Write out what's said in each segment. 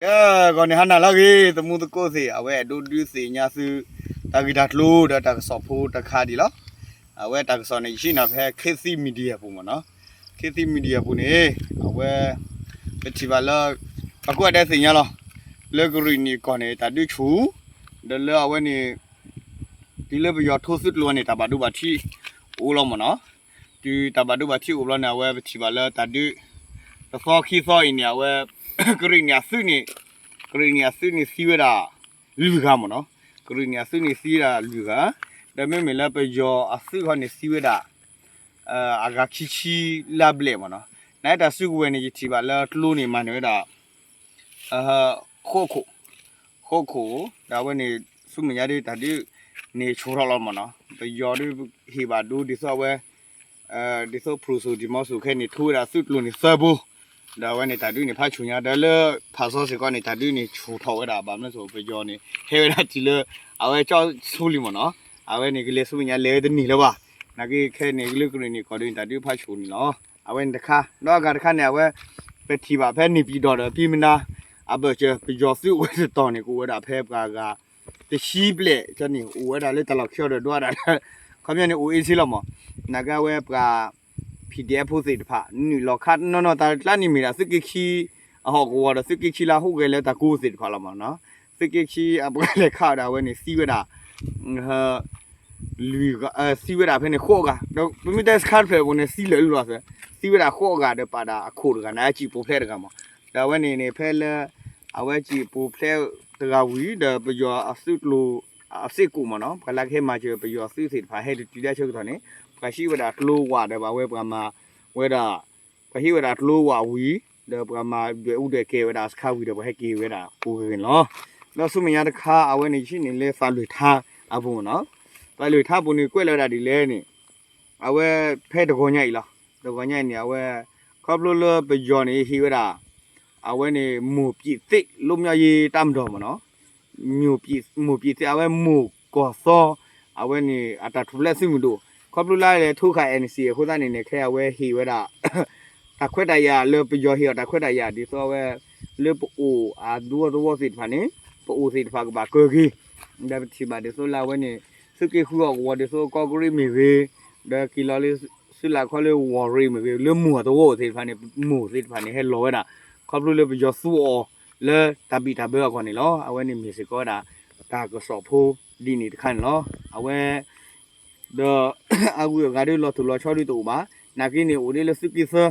ကဲ ဂီၤန့ၣ်ဟါနၤလၢအဂ့ၤ သမူသကိးသ့ၣ် အဝဲအဲၣ်ဒိးဒုးသ့ၣ်ညါသု တၢ်ဂ့ၢ်တၢ်ကျိၤဒီးတၢ်ကစီၣ်ဖိတခါဒံးလီၤ. အဝဲတၢ်ကစီၣ်န့ၣ် ယဟံးန့ၢ်ဖဲ ခေတ်သစ် Media ပူၤမ့ၢ်နီၤ. ခေတ်သစ် Media ပူၤန့ၣ် အဝဲ ပထံၣ်ဘၣ်လၢ ပှၤကိးဂၤဒဲးသ့ၣ်ညါလီၤ. လၢကရံၣ်နံၣ်ကီၢ်န့ၣ် တၢ်ဒုးဆူၣ် ဒီးလၢအဝဲန့ၣ် တုၤလၢပယီၤထိသုးကျိၤန့ၣ် တၢ်ဘၣ်ဒိဘၣ်ထံးအိၣ်လီၤမ့ၢ်နီၤ. တုၤတၢ်ဘၣ်ဒိဘၣ်ထံးအိၣ်ဘျီန့ၣ် အဝဲပထံၣ်ဘၣ်လၢတၢ်ဒုး တသီခံသီအံၤန့ၣ် အဝဲ ကရံၣ်နံၣ်အသုးန့ၣ် ကရံၣ်နံၣ်အသုးန့ၣ်သံဝဲဒၣ် လွံၢ်ဂၤမ့ၢ်နီၤ. ကရံၣ်နံၣ်အသုးန့ၣ်သံဝဲဒၣ်လွံၢ်ဂၤ, ဒီးမ့မ့ၢ်လၢပယီၤအသုးခီန့ၣ်သံဝဲဒၣ် အဂၤခံဆံလၢအဘျဲၣ်မ့ၢ်နီၤ. နတၢ်စုကဝဲၤန့ၣ် ယထံၣ်ဘၣ်လၢကျိန့ၣ်မၤန့ၢ်ဝဲဒၣ် ဃိးခိၣ်, ဃိးခိၣ်, ဒီးအဝဲန့ၣ် ဆူမဲာ်ညါဒ်တၢ်ဒုးန့ၣ်ဆူၣ်ထီၣ်လီၤမ့ၢ်နီၤ. ပယီၤဒုးဟ့ၣ်ဘၣ်ဒိဒ်သိးအဝဲ ဒ်သိးဖရူစိၤဒံၤမီစိၤခဲန့ၣ် ထိဝဲဒၣ်သုးကျိၤန့ၣ်သၢဘိ, ဒီးအဝဲန့ၣ်တၢ်ဒုးန့ၣ်ဖးဆူၣ်ညါ ဒီးလၢဖၣ်စီစ့ၢ်ကီးန့ၣ် တၢ်ဒုးန့ၣ်ဆူၣ်ထီၣ်ဝဲဒၣ် ဘၣ်မနုၤအဃိ ပယီၤန့ၣ် ဟဲဝဲဒၣ်တုၤလၢ အဝဲကၠီဆူလံမ့ၢ်နီၤ. အဝဲန့ၣ်ကလဲၤဆူမဲာ်ညါလဲၤဝဲတန့ၢ်လၢၤဘၣ်. နာ်က့ခဲန့ၣ် ကလုာ်ကရ့ၣ်နံၣ်ကီၢ်ဒုးန့ၣ် တၢ်ဒုးဖးဆူၣ်န့ၣ်လီၤ. အဝဲန့ၣ်တခါ ဒီးအဂၤတခါန့ၣ် အဝဲ ပထံၣ်ဘၣ်ဖဲန့ၣ်ပၠံၣ်တီၢ်ဒီးကံမနါ အဘၢၣ်စၢၤ ပယီၤသုးအိၣ်ဝဲတတီၤန့ၣ် ကအိၣ်ဝဲဒၣ်ဖဲပှၤဂၤ တဆံဘျဲၣ်န့ၣ် အိၣ်ဝဲဒၣ်လၢတၢ်လီၢ်ခံအီၤဒီးဒွးဒၣ်လၢ ခီပညီန့ၣ် အိၣ်အ့ၣ်စ့လီၤမး, နာ်က့အဝဲပှၤ PDF ဖိသ့ၣ်တဖၣ် နုာ်လီၤခးနီၢ်နီၢ် တၢ်ကျါန့ၣ်မ့ၢ်ဒၣ်သုးက့ခံ အဟီၣ်ကဝီၤဒီး သုးက့ခံလၢဟူးဂဲၤလၢတၢ်ကိးသ့ၣ်တဖၣ်လီၤမးနီၤ. သုးက့ခံအပှၤလဲၤခးအီၤဒီး အဝဲန့ၣ်သံဝဲဒၣ် သံဝဲဒၣ်ဖဲန့ၣ်ဃိးဂၤ, ဒီးပမ့ၢ်တဲစခါတဖျၢၣ်အပူၤန့ၣ် သံလၢာ်လီၤသၢ, သံဝဲဒၣ်ဃိးဂၤဒီးပာ်ဒၣ်အခိၣ်တဂၤန့ၣ် အစံာ်ပူၤဖျဲးတဂၤမး. ဒီးအဝဲန့ၣ်န့ၣ် ဖဲလၢ အဝဲစံာ်ပူၤဖျဲးတဂၤဝံၤ ဒီးပယီၤအသုးကျိၤ အစ့ၢ်ကီးမးနီၤ ပှၤလၢကဟဲမၤစၢၤပယီၤသုးသ့ၣ်တဖၣ် ဟဲတတုၤဒၣ်ဆၢကတီၢ်န့ၣ် ပှၤဟံးဝဲဒၣ်ကျိဝးဒီး ပှၤဝဲပှၤမၤဝဲဒၣ် ပှၤဟံးဝဲဒၣ်ကျိဝးဝံၤ ဒီးပှၤမၤဒွဲၣ်အူဒွဲၣ်ကဲဝဲဒၣ်စခါဝံၤဒီး ပှၤဟဲက့ၤဝဲဒၣ်ကိးဂၤဂၤန့ၣ်လီၤ. ဒီးဆူမဲာ်ညါတခါ အဝဲန့ၣ်ယဟံးန့ၢ်လၢသးလွံၢ်ထါအပူၤမးနီၤ, သးလွံၢ်ထါအပူၤန့ၣ် ကွဲးလီၤဝဲဒၣ်ဒ်လဲၣ်န့ၣ် အဝဲဖဲတဂီၤညါအံၤလီၤ. တဂီၤညါအံၤန့ၣ် အဝဲ ခီဖျိလၢပယီၤန့ၣ်ဟ့ၣ်ဝဲဒၣ် အဝဲန့ၣ် မိၢ်ပျံးသ့ၣ် လွတ်မြောက်ရေးတပ်မတော်မးနီၤ, မိၢ်ပျံးသ့ၣ် အဝဲမိၢ်ကီၢ်သီ အဝဲန့ၣ် အတၢ်ထူၣ်ဖျဲးသုးမုၢ်ဒိၣ် ခီဖျိလၢလဲၤထိဃာ် NCA အဃိသတးန့ၣ်န့ၣ် ခဲအဝဲဟ့ၣ်ဝဲဒၣ် တၢ်ခွဲးတၢ်ယာ်လၢပယီၤဟ့ၣ်အီၤတၢ်ခွဲးတၢ်ယာ် ဒ်သိးအဝဲ လၢပအိၣ်အဒူအသဝီသ့ၣ်တဖၣ်န့ၣ် ပအိၣ်သ့ၣ်တဖၣ်ကဘၣ်ကၢက့ၤ, ဒီးပထံၣ်ဘၣ်ဒ်သိးလၢအဝဲန့ၣ် သုးက့ဃုအီၣ်ကဝီၤဒ်သိးကီၢ်ကရံၣ်မ့ၢ်ဂ့ၤ, ဒီးက့ၤလီၤလၢ သုးလၢခီလၢဝီၤရ့ၣ်မ့ၢ်ဂ့ၤ လၢမိၢ်အသဝီအိၣ်သ့ၣ်တဖၣ်န့ၣ် မိၢ်သ့ၣ်တဖၣ်န့ၣ် ဟဲလီၤဝဲဒၣ် ခီဖျိလၢပယီၤသူအီၤလၢတၢ်ဘံၣ်တၢ်ဘၢအဂီၢ်န့ၣ်လီၤ. အဝဲန့ၣ်မ့ၢ်စ့ၢ်ကီးဝဲဒၣ် တၢ်ကစီၣ်ဖိဒ်န့ၣ်တခါန့ၣ်လီၤ. အဝဲ ဒီး အဂုၤအဂၤဒ်လီၤထူၣ်လီၤဆီဒ်တအိၣ်ဘၣ်, နာ်က့န့ၣ်အိၣ်ဒ်လၢသုးက့သၢ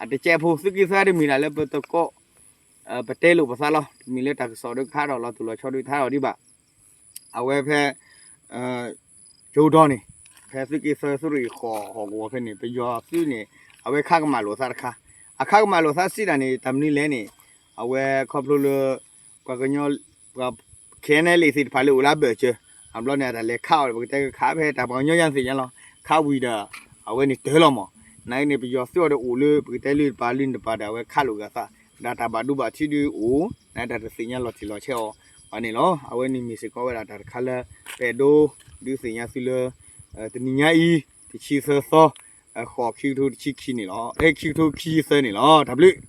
အတကဲဖိ သုးက့သၢဒ်မ့ၢ်ဒၣ်လၢပတကိး ပတဲလိာ်ပသးလီၤ. တမ့ၢ်လၢတၢ်ကစီၣ်ဒ်ကဟးထီၣ်လီၤထူၣ်လီၤဆီဒ်ကဟးထီၣ်ဒံးဘၣ်. အဝဲဖဲ ကၠိဒီန့ၣ် ဖဲသုးက့သၢသုးရ့ၣ်ဃိးဟီၣ်ကဝီၤဖဲန့ၣ် ပယီၤသုးန့ၣ် အဝဲခးကမၣ်လိာ်သးတခါ, အခးကမၣ်လိာ်သးစံးတၢ်န့ၣ် တၢ်မနုၤလဲၣ်န့ၣ် အဝဲခီဖျိလၢ ပှၤကညီ ပှၤ ခဲနဲလံသ့ၣ်တဖၣ်လၢအိၣ်လၢအဘၢၣ်စၢၤ အဘျီန့ၣ် အတၢ်လဲၤခးအီၤဒီး ပကတဲကခးဖဲတၢ်ပှၤကညီယါသ့ၣ်ညါလီၤ. ခးဝံၤဒီး အဝဲန့ၣ်တၢၤလီၤမး, နာ်က့န့ၣ် ပယီၤသုးအီၤဒီးအိၣ်လၢ ပကတဲလၢတပၤလၢနတပၤဒီး အဝဲခးလိာ်က့ၤသး ဒီးတၢ်ဘၣ်ဒိဘၣ်ထံးဒုးအိၣ် နတၢ်တသ့ၣ်ညါလီၤတံၢ်လီၤဆဲးအီၤဘၣ်န့ၣ်လီၤ. အဝဲန့ၣ်မ့ၢ်စ့ၢ်ကီးဝဲဒၣ်တၢ်တခါလၢ ပအဲၣ်ဒိး ဒုးသ့ၣ်ညါသုလၢ တနံၤညါအံၤ တဆံသၢသီ ဃိး ခံကထိတဆံခံန့ၣ်လီၤ, အဲ ခံကထိခံဆံသၢန့ၣ်လီၤ. တၢ်ဘျုး